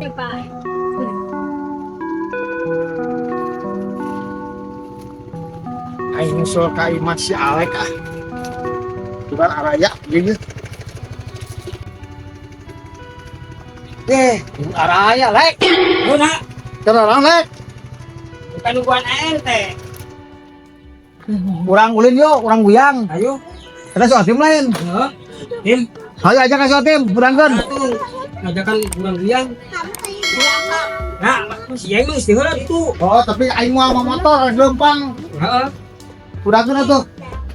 Pak. Aing nyusul ka imah si Alek ah. Bukan araya gini. Eh, araya Lek. Guna, Kenal Lek. bukan nungguan ente. Urang ulin yuk, urang guyang. Ayo. Kita soal tim lain. Heeh. Tim, Ayo aja ke soal tim, urangkeun. atuh. Ngajakan urang guyang. Nah, si Yeng mah geus heula itu. Oh, tapi aing moal mau motor lempang. Heeh. Urangkeun atuh.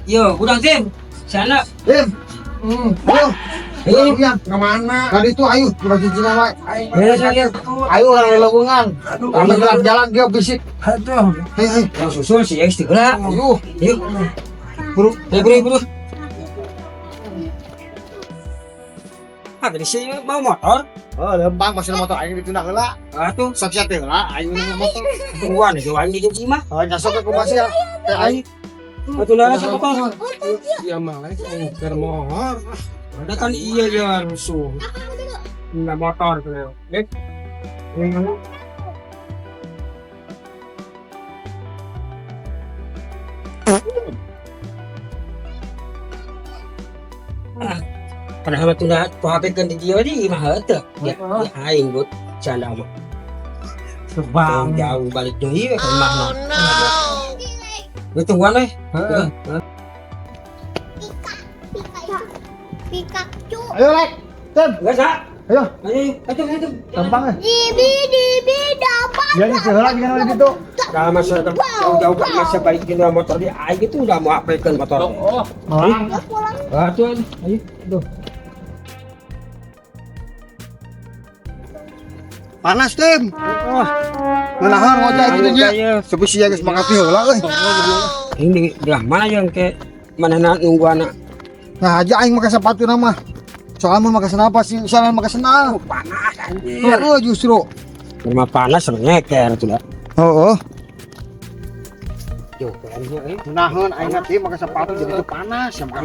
Yo, urang tim. Sana. Tim. Ayo. Ayo. Ayo, Kemana? Kali itu ayo, urang cicing wae. Ayo, ayo. Ayo urang lelewungan. Urang jalan jalan dia bisik. Aduh. Ayo, ayo. Urang susul si Yeng geus heula. Ayo, Yuk. buru. Ayo, buru, buru. Ah, tadi sih mau motor. Oh, lempang masih motor aing ditunda heula. Atuh, Sok sia teh heula aing motor. tungguan itu aing di sini mah. Oh, nyasok ke kumaha sia? Teh aing. Atuh lah siapa kok. Ya malah aing keur mohor. Ada kan iya ya rusuh. Nggak motor tuh. Eh. Ah, padahal mah tunda HP kan di dia di imah teu. Ya, ya aing but canda mah. Sebang. Jauh balik deui we ka imah mah. Oh no. Tungguan we. Heeh. Pikachu. Ayo, Lek. Tim. Enggak, Sa. Ayo, Ayo, ayo, ayo. lempang eh. Dibi dibi dapat. Ya geus heula jeung gitu. Kalau masa jauh-jauh kan masa balik ke motor dia, aing itu udah mau apekeun motor. Oh, melang. Pulang. Ah, tuh, ayo, tuh. Panas, Tim. Oh. Ngeunaheun ngojay gitu nya. Tapi sia geus makati heula euy. Ini di belah mana yang ke mana nak nunggu anak? Nah, aja aing make sepatu nama. Soalnya mun make sendal pasti soalnya make sendal. Oh, panas anjir. Heeh, justru. Rumah panas ngeker tuh lah. Heeh. Yo, kayaknya eh. Ngeunaheun aing teh make sepatu jadi teu panas, ya make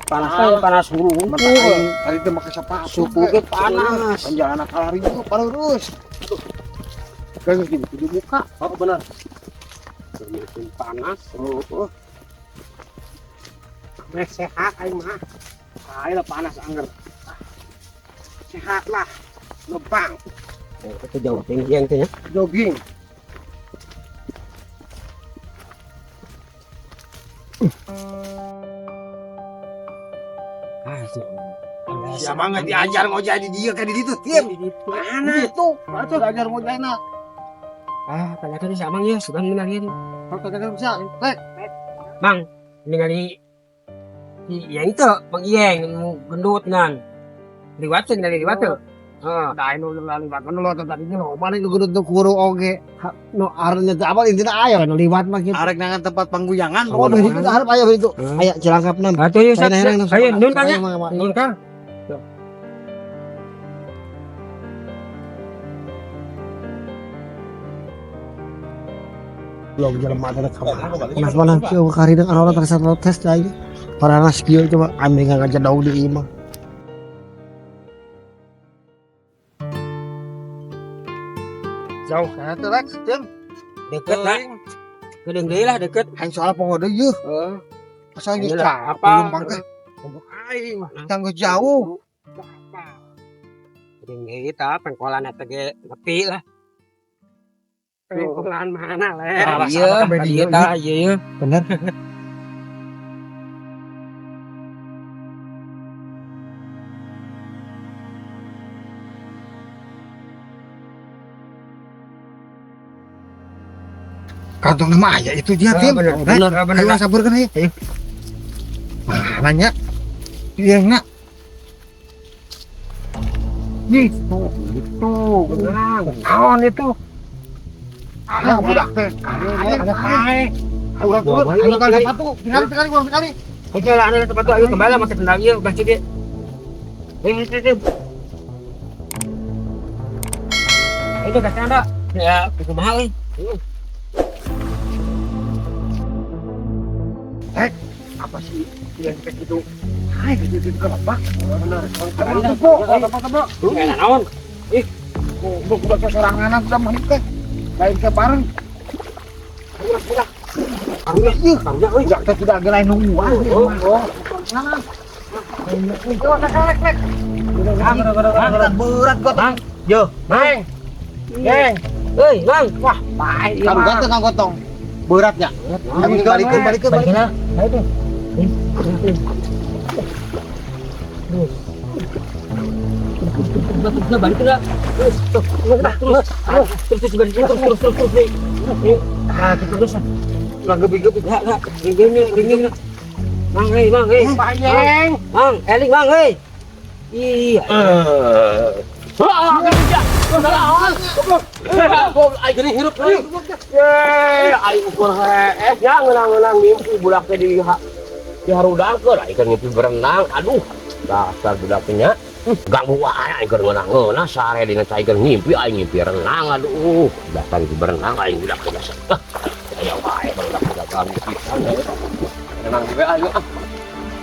Panas, panas, panas hulu. Tadi teh make sepatu. Suku ge panas. Kan jalan kalari juga parurus. Kan geus gitu dibuka. Oh, benar. Makin panas. Oh, oh. Meh sehat aing mah. Aing lah panas angger. Sehat lah. Lebang. Itu jauh tinggi yang teh ya. Jogging. Ah, itu. Siapa nggak diajar ngojay di dia kayak di ditu, Tim. Mana? Itu, itu diajar ngojayna. Ah, tanyakan si Amang ya, sudah mengenalin. Kalau kagak bisa, Lek. Bang, ningali si Yeng tuh, Bang Yeng, nu gendut ngan. Liwat tuh, ningali liwat tuh. Heeh. Da nu liwat nu lo tadi nu mana nu gendut nu kuru oge. Nu arenya teh apa intina aya nu liwat mah kitu. Arek nangan tempat pangguyangan, Oh, pokoknya itu harap aya itu. Aya cilangkapna. Atuh yuk, ayo nun kan ya. Nun kan. Belum jelema teh kamana. Panas mana kieu karideng arona terasa protes aing. Paranas kieu coba ambil ngajadow di imah. Jauh kana teh Lex, Tim. Deket lah. Geudeung deui lah deket. Aing soalnya poho deui yeuh. Heeh. Asa geus Ayeuna capek apa? lempang teh. Aing mah. Tangguh jauh. Geudeung deui tah pengkolan eta ge nepi lah. Pengkolan mana le? Iya, Iya, tah, iya, iya. Bener. Kantong nama aya itu dia, Tim. Bener, Rek, bener, bener. Ayo saburkeun ayo. Ayo. Nanya. Iya, nak. Nih, tuh, itu. Naon itu? Ah, budak teh. Ayo, ayo. Ayo, urang turun. Ayo, kali sepatu. Tinggal sekali, urang sekali. Oke lah, anu sepatu ayo kembali make sendal ieu udah cik. Ayo, ayo, ayo. Itu kasih anda. Ya, kumaha euy. Apa sih yang kayak gitu? Hai, gitu gitu ke lebak. Benar. Tepok, tepok, tepok. Naon? Ih, goblok udah soranganan sudah mah teh. Lain ke bareng. Udah, udah. Karunya, ih, karunya euy. Udah teh sudah lain nungguan. Oh, oh. Lek, lek, lek. Berat gotong. Yo, Geng. Geng. Euy, Mang. Wah, baik ieu kamu mah. ganteng kang gotong. Beratnya. Kami balikin, balikin, balikin. Balikin lah. Ayo tuh. Terus, balikin lah. Terus, terus, terus, terus, terus, balikin, terus, terus, terus, terus, nih. Ah, terus, terus. Ulah gebi-gebi. Enggak, enggak. Ringin, ringin. Mang, hei, Mang, hei. Bayeng. Mang, eling, Mang, hei. Iya. Wah, aing geuning hirup euy. Ye, aing ukur heeh nya ngeunang-ngeunang mimpi budak teh di harudangkeun aing keur ngimpi berenang. Aduh, dasar budak teh nya. Ganggu wae aing keur ngeunang-ngeunah sare dina cai keur ngimpi aing ngimpi renang aduh. Dasar ngimpi berenang aing budak teh dasar. Ah, aya wae budak budak kami pisan. Renang juga aing ah.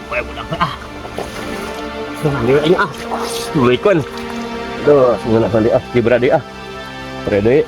Wae budak teh ah. Renang deui aing ah. Tuluykeun. Duh, ngeunah deui ah, di berade ah. Berade.